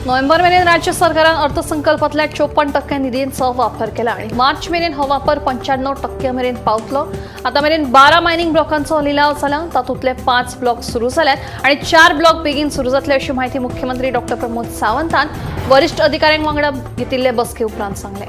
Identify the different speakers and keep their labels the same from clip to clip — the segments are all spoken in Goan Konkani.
Speaker 1: नोव्हेंबर मेरेन राज्य सरकारान अर्थसंकल्पांतल्या 54% निधींचो वापर केला आणि मार्च मेरेन हो वापर 95% मेरेन पावतलो। आतां मेरेन 12 मायनिंग ब्लॉकांचो लिलाव जाला, तातूंतले 5 ब्लॉक सुरू जाल्यात आणि 4 ब्लॉक बेगीन सुरू जातले अशी माहिती मुख्यमंत्री डॉक्टर प्रमोद सावंतान वरिष्ठ अधिकाऱ्यांक वांगडा घेतिल्ले बसके उपरांत सांगलें।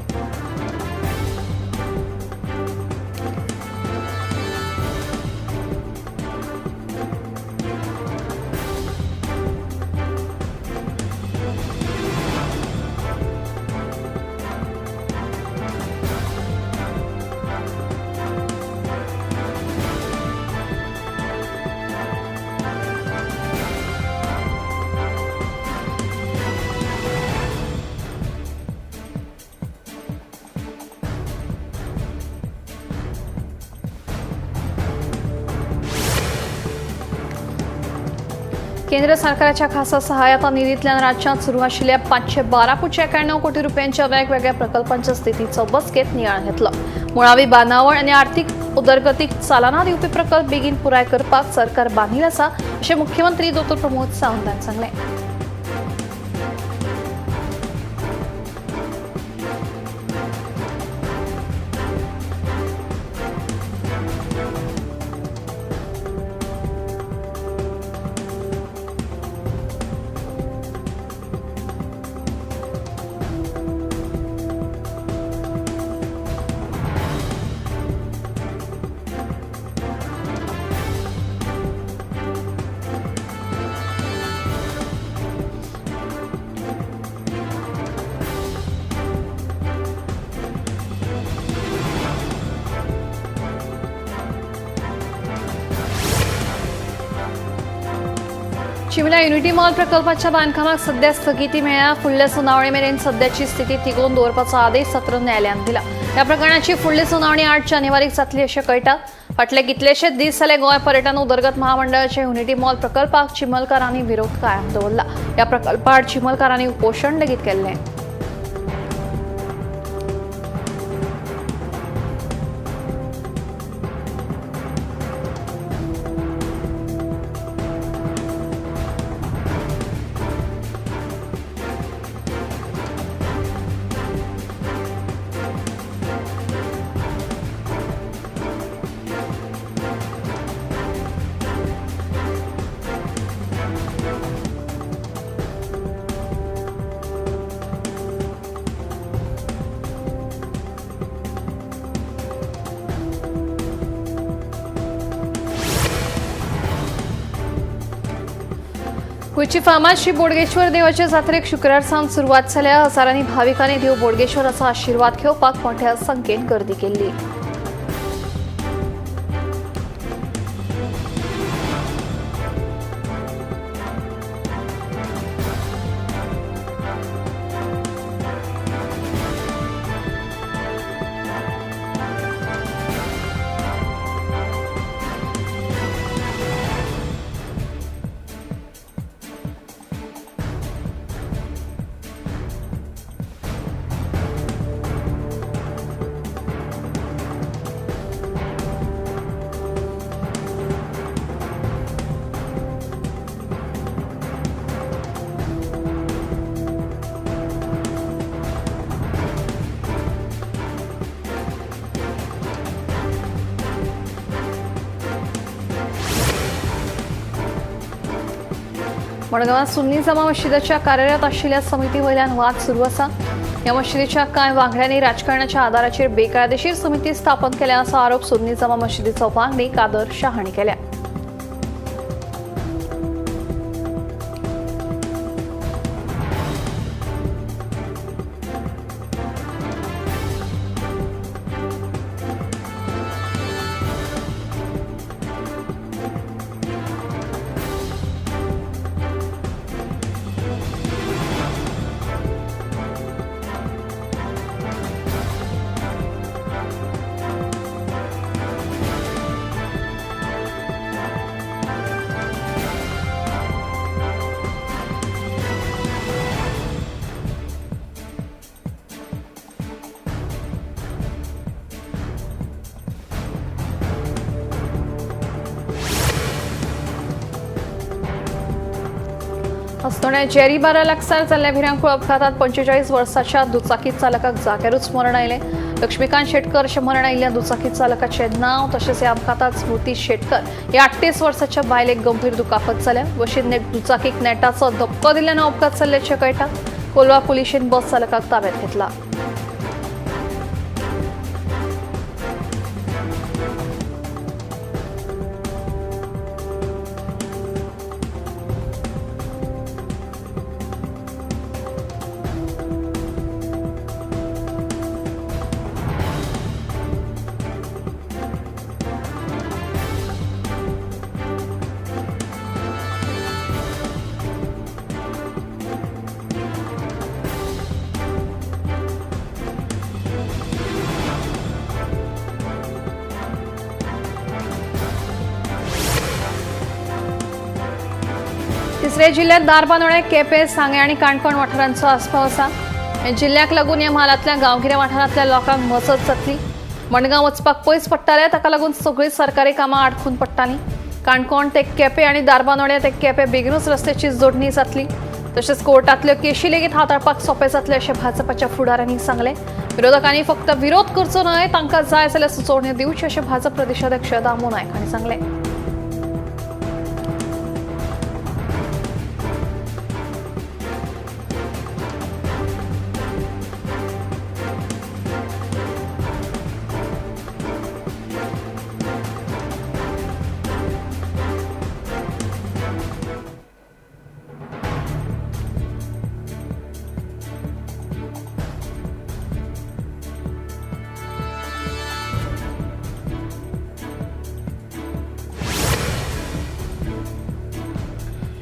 Speaker 1: केंद्र सरकारच्या खासा सहायता निधींतल्यान राज्यात सुरू आशिल्ल्या 512.91 कोटी रुपयांच्या वेगवेगळ्या प्रकल्पांच्या स्थितीचो बसकेत नियाळ घेतलो। मुळावी बांदावळ आनी आर्थिक उदरगतीक चालना दिवपी प्रकल्प बेगीन पुराय करपाक सरकार बांधील आसा अशें मुख्यमंत्री डॉ प्रमोद सावंतान सांगलें। चिमला युनिटी मॉल प्रकल्पाच्या बांधकामाक सध्या स्थगिती मेळ्ळ्या। फुडल्या सुनावणी मेरेन सध्याची स्थिती तिगोवन दवरपाचो आदेश सत्र न्यायालयान दिला। ह्या प्रकरणाची फुडली सुनावणी 8 जानेवारीक जातली अशें कळटा। फाटले कितलेशेच दीस जाले गोंय पर्यटन उदरगत महामंडळाच्या युनिटी मॉल प्रकल्पाक चिमलकारांनी विरोध कायम दवरला। ह्या प्रकल्पाआड चिमलकारांनी उपोशण लेगीत केल्लें। गोंयची फामाद श्री बोडगेश्वर देवाच्या जात्रेक शुक्रार सावन सुरवात जाल्या। हजारांनी भाविकांनी देव बोडगेश्वराचो आशिर्वाद घेवपाक मोठ्या संख्येन गर्दी केल्ली। मडगांवांत सुन्नी जमा मशिदीच्या कार्यरत आशिल्ल्या समिती वयल्यान वाद सुरू आसा। ह्या मशिदीच्या कांय वांगड्यांनी राजकारणाच्या आदाराचेर बेकायदेशीर समिती स्थापन केल्या असो आरोप सुन्नी जमा मशिदीचो वांगडी कादर शाह हांणी केल्या। अस्नोड्या जेरीबारा लागसार जाल्ल्या भिरांकूळ अपघातात 45 वर्साच्या दुचाकी चालकाक जाग्यारूच मरण आयलें. लक्ष्मीकांत शेटकर अशें मरण आयिल्ल्या दुचाकी चालकाचें नांव. तशेंच ह्या अपघातात स्मृती शेटकर ह्या 38 वर्साच्या बायलेक गंभीर दुखापत जाल्या. बशीन दुचाकीक नेटाचो धपको दिल्ल्यान अपघात जाल्ल्याचें कळटा. कोलवा पुलिशेन बस चालकाक ताब्यात घेतला. तिसऱ्या जिल्ह्यात धारबांदोडें, केपें, सांगें आनी काणकोण वाठारांचो आस्पाव आसा. जिल्ह्याक लागून ह्या म्हालांतल्या गांवगिऱ्या वाठारांतल्या लोकांक मजत जातली. मडगांव वचपाक पयस पडटालें, ताका लागून सगळीं सरकारी कामां आडखून पडटालीं. काणकोण ते केपें आनी धारबांदोडें ते केपें बेगीनूच रस्त्याची जोडणी जातली. तशेंच कोर्टांतल्यो केशी लेगीत हाताळपाक सोंपें जातलें अशें भाजपाच्या फुडाऱ्यांनी सांगलें. विरोधकांनी फक्त विरोध करचो न्हय, तांकां जाय जाल्यार सुचोवण्यो दिवच्यो अशें भाजप प्रदेशाध्यक्ष दामू नायक हांणी सांगलें.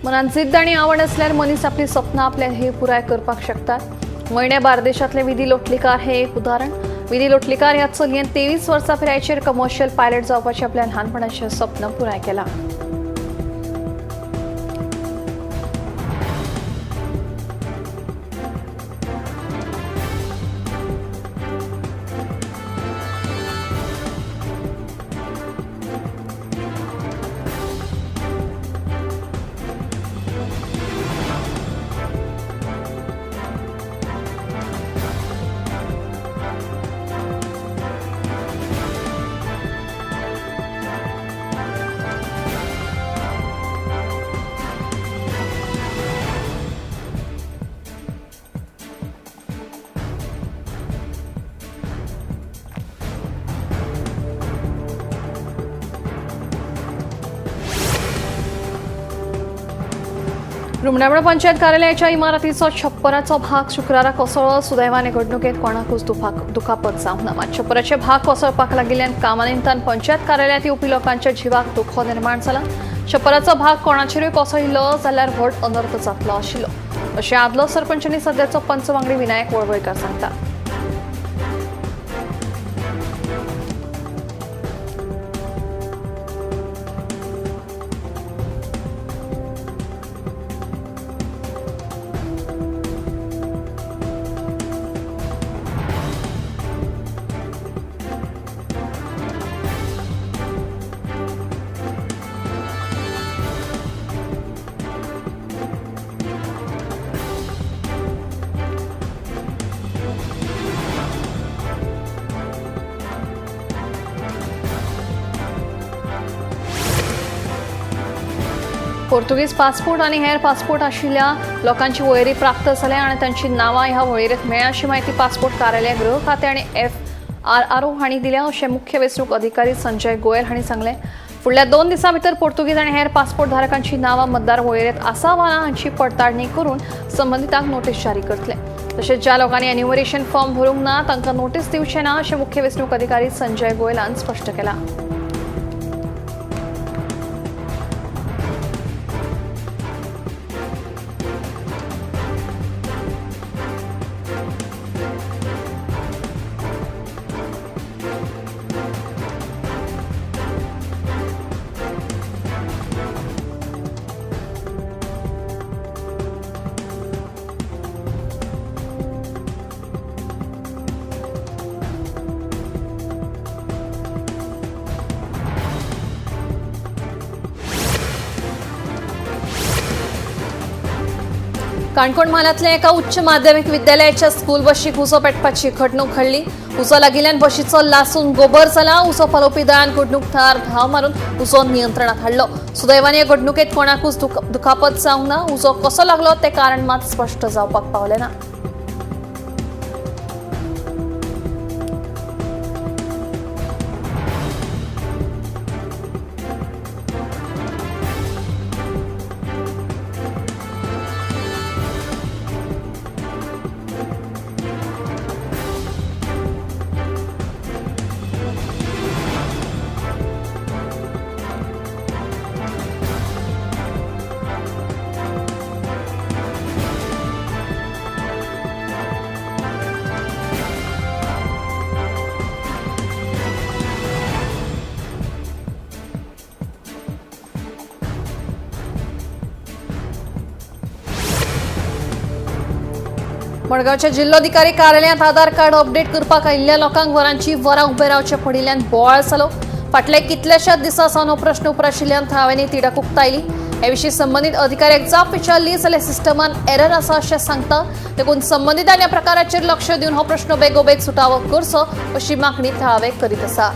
Speaker 1: मनात जिद्द आनी आवड आसल्यार मनीस आपली सपनां आपले हे पुराय करपाक शकतात. म्हयने बार्देशांतले विधी लोटलीकार हे एक उदाहरण. विधी लोटलीकार ह्या चलयेन 23 वर्सां पिरायेचेर कमर्शियल पायलट जावपाचें आपल्या ल्हानपणाचें सपन पुराय केलां. रुमडामळ पंचायत कार्यालयाच्या इमारतीचो छप्पराचो भाग शुक्रारा कोसळ्ळो. सुदैवाने घडणुकेत कोणाकूच दुखापत जावंक ना. मात छप्पराचे भाग कोसळपाक लागिल्ल्यान कामा निमतान पंचायत कार्यालयांत येवपी लोकांच्या जिवाक धोको निर्माण जाला. छप्पराचो भाग कोणाचेरूय कोसळिल्लो जाल्यार व्हड अनर्थ जातलो आशिल्लो अशें आदलो सरपंच आनी सद्याचो पंच वांगडी विनायक वळवयकार सांगता. पोर्तुगीज पासपोर्ट आणि हेर पासपोर्ट आशिल्ल्या लोकांची वळेरी प्राप्त जाल्या आनी तांची नांवां ह्या वळेरेंत मेळ्ळ्या अशी माहिती पासपोर्ट कार्यालय, गृह खातें आनी FRRO हांणी दिल्या अशें मुख्य वेंचणूक अधिकारी संजय गोयल हांणी सांगलें. फुडल्या 2 दिसां भितर पोर्तुगीज आनी हेर पासपोर्ट धारकांची नांवां मतदार वळेरेंत आसा वा ना हांची पडताळणी करून संबंदितांक नोटीस जारी करतले. तशेंच ज्या लोकांनी एन्युमरेशन फॉर्म भरूंक ना तांकां नोटीस दिवचे ना अशें मुख्य वेंचणूक अधिकारी संजय गोयलान स्पश्ट केलां. काणकोण म्हालांतल्या एका उच्च माध्यमिक विद्यालयाच्या स्कूल बशीक उजो पेटपाची घडणूक घडली. उजो लागिल्ल्यान बशीचो लासून गोबर जाला. उजो पालोवपी दळान घडणूक थळार धांव मारून उजो नियंत्रणात हाडलो. सुदैवान हे घडणुकेत कोणाकूच दुखापत जावंक ना. उजो कसो लागलो तें कारण मात स्पश्ट जावपाक पावलें ना. मडगांवच्या जिल्लोधिकारी कार्यालयांत आधार कार्ड अपडेट करपाक आयिल्ल्या लोकांक वरांची वरां उबे रावचे पडिल्ल्यान बोवाळ जालो. फाटल्या कितल्याशाच दिसां सावन हो प्रश्न उप्राशिल्ल्यान थळाव्यांनी तिडक उक्तायली. हे विशीं संबंदीत अधिकाऱ्याक जाप विचारली जाल्यार सिस्टमान एरर आसा अशें सांगता. देखून संबंदितांनी ह्या प्रकाराचेर लक्ष दिवन हो प्रश्न बेगोबेग सुटावो करचो अशी मागणी थळावे करीत आसा.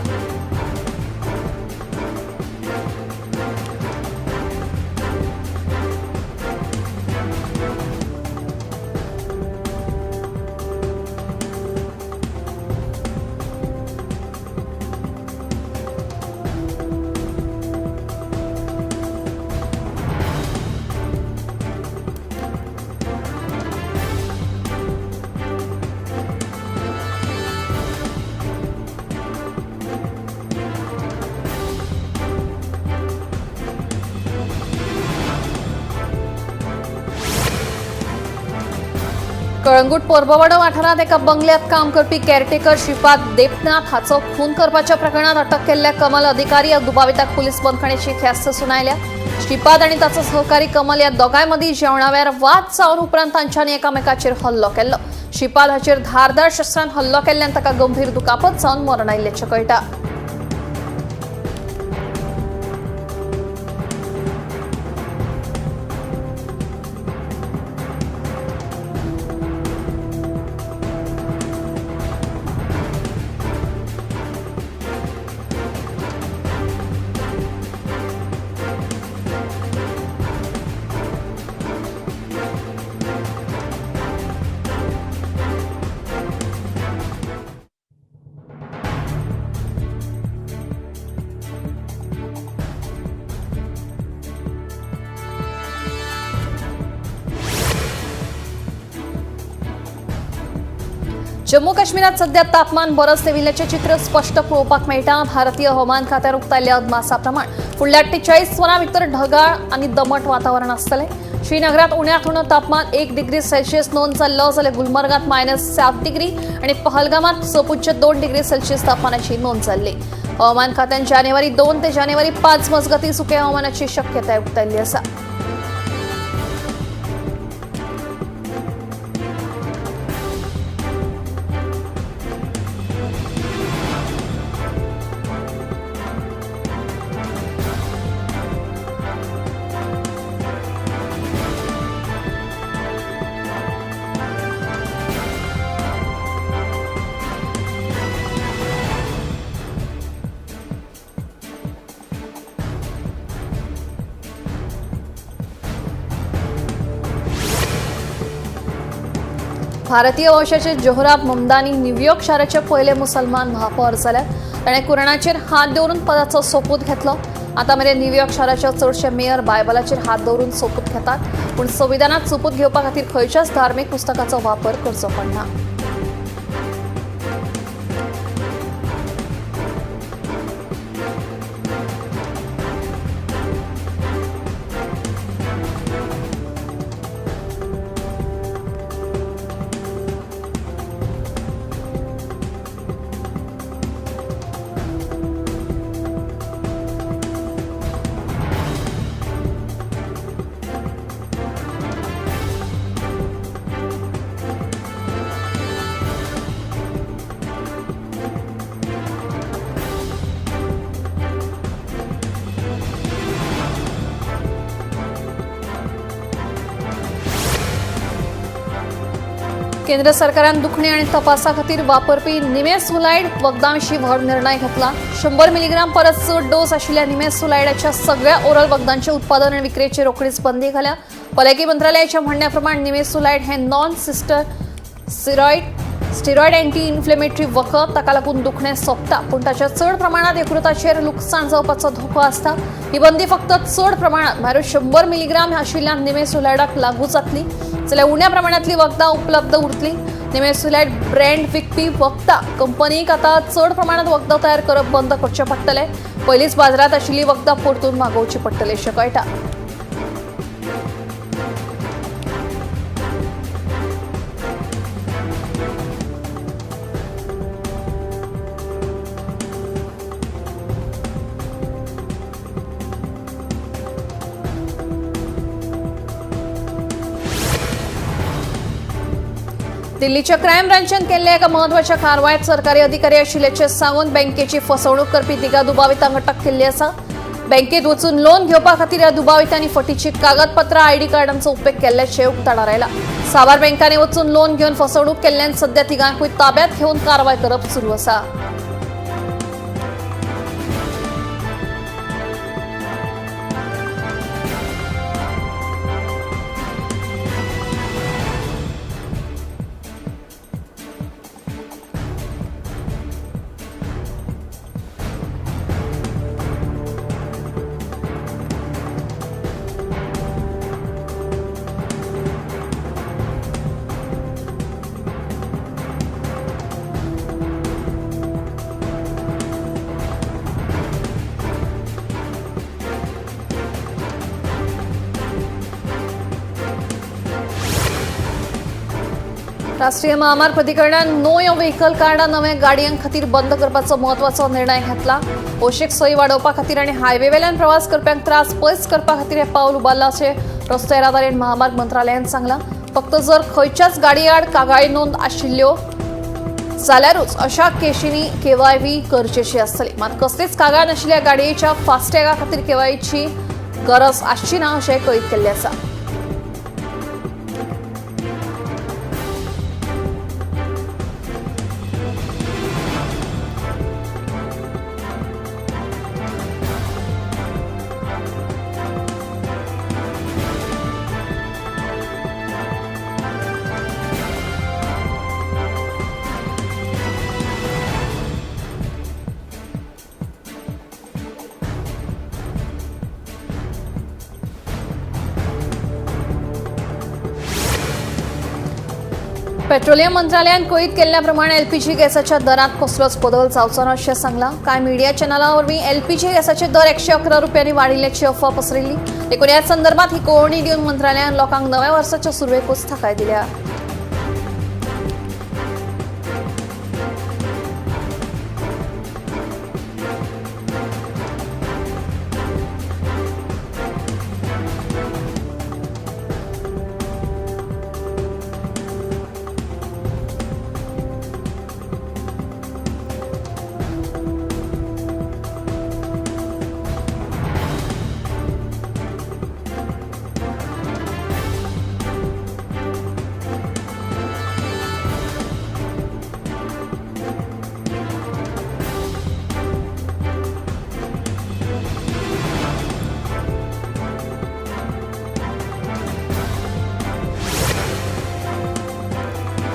Speaker 1: कळंगूट पोरबोवाडो वाठारांत एका बंगल्यात काम करपी केअरटेकर श्रीपाद देपनाथ हाचो खून करपाच्या प्रकरणात अटक केल्ल्या कमल अधिकारी ह्या दुबाविताक पुलीस बंदखणीची ख्यास्त सुनायल्या. श्रीपाद आनी ताचो सहकारी कमल ह्या दोगांय मदीं जेवणा वेळार वाद जावन उपरांत तांच्यांनी एकामेकाचेर हल्लो केल्लो. श्रीपाद हाचेर धारदार शस्त्रान हल्लो केल्ल्यान ताका गंभीर दुखापत जावन मरण आयिल्ल्याचें कळटा. जम्मू काश्मीरात सध्या तापमान बरंच देंविल्ल्याचें चित्र स्पश्ट पळोवपाक मेळटा. भारतीय हवामान खात्यान उक्तायल्ल्या अदमासा प्रमाण फुडल्या 48 वरां भितर ढगाळ आनी दमट वातावरण आसतलें. श्रीनगरात उण्यांत उणें तापमान 1 डिग्री सेल्सियस नोंद जाल्लो, जाल्यार गुलमर्गात -7 डिग्री आनी पहलगामात 6.2 डिग्री सेल्सियस तापमानाची नोंद जाल्ली. हवामान खात्यान जानेवारी 2 ते जानेवारी 5 मजगतीं सुक्या हवामानाची शक्यताय उक्तायल्ली आसा. भारतीय वंशाचे जोहराब ममदानी न्यूयॉर्क शाराचे पयले मुसलमान महापौर जाल्यात. ताणें कुराणाचेर हात दवरून पदाचो सोपूत घेतलो. आतां मेरेन न्यूयॉर्क शाराचे चडशे मेयर बायबलाचेर हात दवरून सोपूत घेतात, पूण संविधानात सोपूत घेवपा खातीर खंयच्याच धार्मीक पुस्तकाचो वापर करचो पडना. केंद्र सरकारान दुखणे आनी तपासा खातीर वापरपी निमेसोलाइड वखदां विशीं व्हड निर्णय घेतला. 100 मिलीग्राम परस चड डोस आशिल्ल्या निमेसोलाइडाच्या सगळ्या ओरल वखदांचे उत्पादन आनी विक्रेचेर रोखडीच बंदी घाल्या. भलायकी मंत्रालयाच्या म्हणण्या प्रमाण निमेसोलाइड हे non steroid anti inflammatory वखद, ताका लागून दुखणें सोंपता, पूण ताच्या चड प्रमाणात यकृताचेर लुकसाण जावपाचो धोको आसता. ही बंदी फक्त चड प्रमाणात म्हळ्यार 100 मिलीग्राम आशिल्ल्या निमेसोलाइडाक लागू जातली, जाल्यार उण्या प्रमाणांतली वखदां उपलब्ध उरतली. निमेसोलाइड ब्रँड विकपी वखदां कंपनीक आतां चड प्रमाणात वखदां तयार करप बंद करचें पडटलें. पयलींच बाजारांत आशिल्ली वखदां परतून मागोवची पडटली अशें कळटा. दिल्लीच्या क्रायम ब्रांचान केल्ल्या एका म्हत्वाच्या कारवायेत सरकारी अधिकारी आशिल्ल्याचें सांगून बँकेची फसवणूक करपी तिगा दुबावितांक अटक केल्ली आसा. बँकेत वचून लोन घेवपा खातीर ह्या दुबावितांनी फटीची कागदपत्रां, आयडी कार्डांचो उपेग केल्ल्याचें उक्ताडार आयलां. साबार बँकांनी वचून लोन घेवन फसवणूक केल्ल्यान सध्या तिगांकूय ताब्यात घेवन कारवाय करप सुरू आसा. राष्ट्रीय महामार्ग प्राधिकरणान नो your vehicle कार्डां नव्या गाडयां खातीर बंद करपाचो म्हत्वाचो निर्णय घेतला. भौशीक सोयी वाडोवपा खातीर आनी हायवे वेल्यान प्रवास करप्यांक त्रास पयस करपा खातीर हें पावल उबारलां अशें रस्तो येरादारी आनी महामार्ग मंत्रालयान सांगलां. फक्त जर खंयच्याच गाडये आड कागाळी नोंद आशिल्ल्यो जाल्यारूच अशा केशींनी केवायवी गरजेची आसतली. मात कसलीच कागाळ नाशिल्ल्या गाडयेच्या फास्टॅगा खातीर केवायची गरज आसची ना अशें कळीत केल्लें आसा. पेट्रोलियम मंत्रालयान कळीत केल्ल्या प्रमाण एलपीजी गॅसाच्या दरात कसलोच बदल जावचो ना अशें सांगलां. कांय मिडिया चॅनलां वरवीं एलपीजी गॅसाचे दर 111 रुपयांनी वाडिल्ल्याची अफवा पसरिल्ली. देखून ह्या संदर्भात ही कळोवणी दिवन मंत्रालयान लोकांक नव्या वर्साच्या सुरवेकूच थाकाय दिल्या.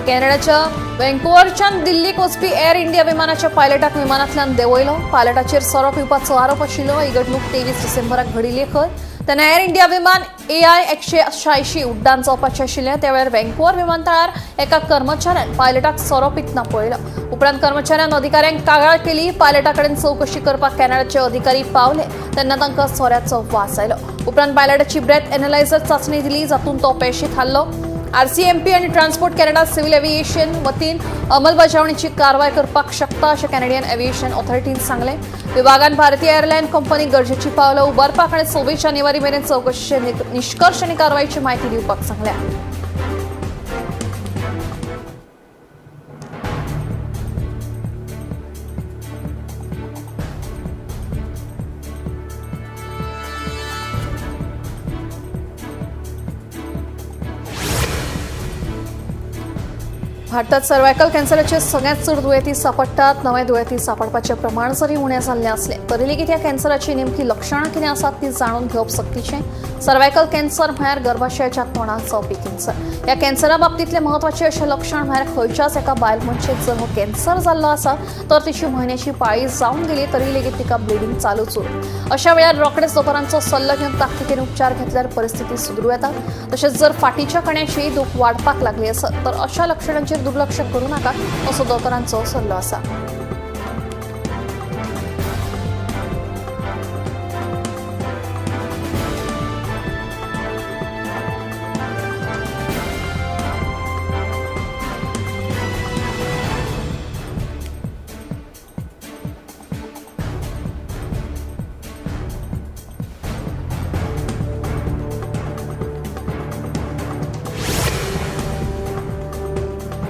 Speaker 1: कॅनडाच्या व्हँकुव्हरच्यान दिल्लीक वचपी एअर इंडिया विमानाच्या पायलटाक विमानांतल्यान देंवयलो. पायलटाचेर सोरो पिवपाचो आरोप आशिल्लो. ही घडणूक 23 डिसेंबराक घडिल्ली खंय. तेन्ना एअर इंडिया विमान AI 186 उड्डाण जावपाचें आशिल्लें. त्या वेळार व्हँकुव्हर विमानतळार एका कर्मचाऱ्यान पायलटाक सोरो पितना पळयलो. उपरांत कर्मचाऱ्यान अधिकाऱ्यांक कागाळ केली. पायलटा कडेन चवकशी करपाक कॅनडाचे अधिकारी पावले तेन्ना तांकां सोऱ्याचो वास आयलो. उपरांत पायलटाची ब्रेथ एनालायझर चांचणी दिली, जातूंत तो अपेशी थारलो. आरसीएमपी आणि ट्रान्सपोर्ट कॅनडा सिव्हिल एव्हिएशन वतीन अंमलबजावणीची कारवाय करपाक शकता अशें कॅनेडियन एव्हिएशन ऑथॉरिटीन सांगलें. विभागान भारतीय एअरलायन कंपनी गरजेची पावलां उबारपाक आनी 26 जानेवारी मेरेन चवकशीचे निश्कर्श आनी कारवायची म्हायती दिवपाक सांगल्या. भारतात सर्वायकल कॅन्सराचे सगळ्यात चड दुयेंती सापडटात. नवे दुयेंती सापडपाचें प्रमाण जरी उणें जाल्लें आसलें तरी लेगीत ह्या कॅन्सराची नेमकी लक्षणां कितें आसात ती जाणून घेवप सक्तीचें. सर्वायकल कॅन्सर म्हळ्यार गर्भाशयाच्या तोंडाक जावपी कॅन्सर. ह्या कॅन्सरा बाबतींतलें म्हत्वाचें अशें लक्षण म्हळ्यार खंयच्याच एका बायल मनशेक जर हो कॅन्सर जाल्लो आसा तर तिची म्हयन्याची पाळी जावन गेली तरी लेगीत तिका ब्लिडींग चालूच उरता. अशा वेळार रोखडेच दोतोरांचो सल्लो घेवन ताकतिकेन उपचार घेतल्यार परिस्थिती सुदरू येता. तशेंच जर फाटीच्या कण्याची दूख वाडपाक लागली आसत तर अशा लक्षणांचेर दुर्लक्ष करूं नाका असो दोतोरांचो सल्लो आसा.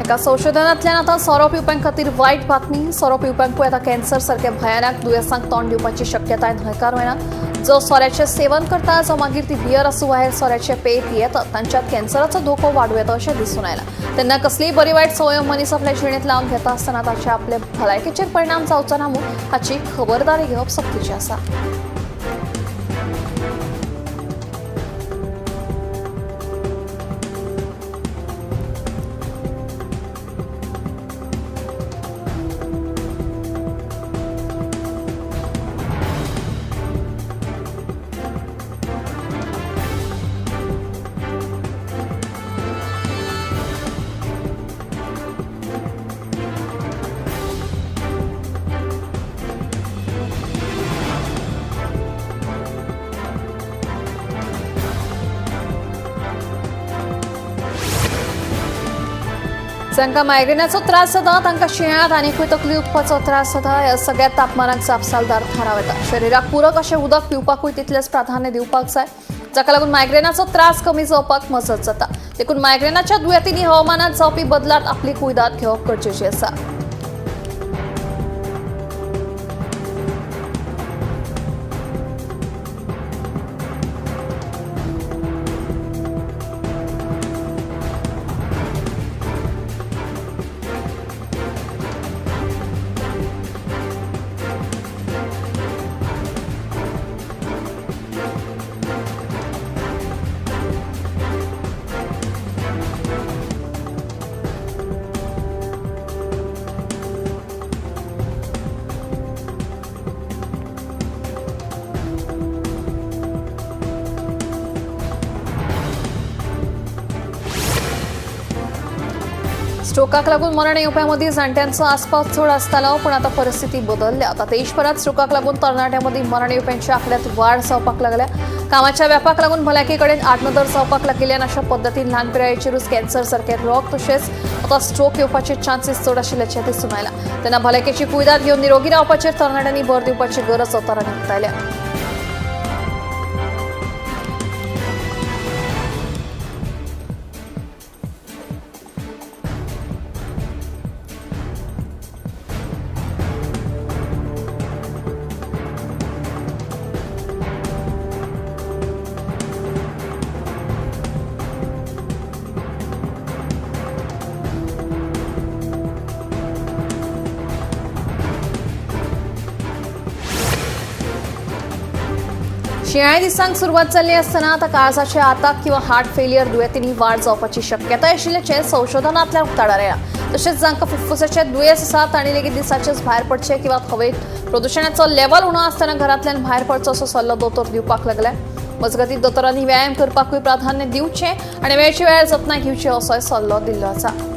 Speaker 1: एका संशोधनांतल्यान आतां सोरो पिवप्यां खातीर वायट बातमी. सोरो पिवप्यांकूय आतां कॅन्सर सारक्या भयानक दुयेंसांक तोंड दिवपाची शक्यताय न्हयकारूं येना. जो सोऱ्याचें सेवन करता, जो मागीर ती बियर आसूं वा हेर सोऱ्याचे पेय पियेतात, तांच्यात कॅन्सराचो धोको वाडूं येता अशें दिसून आयलां. तेन्ना कसलीय बरी वायट संवय मनीस आपल्या जिणेंत लावन घेता आसतना ताचे आपले भलायकेचेर परिणाम जावचो ना म्हूण हाची खबरदारी घेवप सक्तीचें आसा. जांकां मायग्रेनाचो त्रास जाता तांकां शिंयाळ्यांत आनीकूय तकली दुखपाचो त्रास जाता. ह्या सगळ्या तापमानाक जापसालदार थारावं येता. शरिराक पुरक अशें उदक पिवपाकूय तितलेंच प्राधान्य दिवपाक जाय, जाका लागून मायग्रेनाचो त्रास कमी जावपाक मजत जाता. देखून मायग्रेनाच्या दुयेंतींनी हवामानात जावपी बदलांत आपली कुयदाद घेवप गरजेची आसा. स्ट्रोकाक लागून मरण येवप्यां मदीं जाण्ट्यांचो आस्पाव चड आसतालो, पूण आतां परिस्थिती बदल्ल्या. आतां देशभरात स्ट्रोकाक लागून तरणाट्यां मदीं मरण येवप्यांच्या आंकड्यांत वाड जावपाक लागल्या. कामाच्या व्यापाक लागून भलायके कडेन आडनदर जावपाक लागिल्ल्यान अशा पद्दतीन ल्हान पिरायेचेरूच कॅन्सर सारके रोग तशेंच आतां स्ट्रोक येवपाचे चान्सीस चड आशिल्ल्याचें दिसून आयलां. तेन्ना भलायकेची कुयदाद घेवन निरोगी रावपाचेर तरणाट्यांनी भर दिवपाची गरज दोतोरांनी उक्तायल्या. शिंयाळ्या दिसांक सुरवात जाल्ली आसतना आतां काळजाचे आताक किंवा हार्ट फेलियर दुयेंतींनी वाड जावपाची शक्यताय आशिल्ल्याचें संशोधनांतल्यान उक्ताडार आयलां. तशेंच जांकां फुफ्फुसाचें दुयेंस आसा तांणी लेगीत दिसाचेच भायर पडचें किंवा हवेत प्रदुशणाचो लेवल उणो आसतना घरांतल्यान भायर पडचो असो सल्लो दोतोर दिवपाक लागले. मजगतीं दोतोरांनी व्यायाम करपाकूय प्राधान्य दिवचें आनी वेळचे वेळार जतनाय घेवची असोय सल्लो दिल्लो आसा.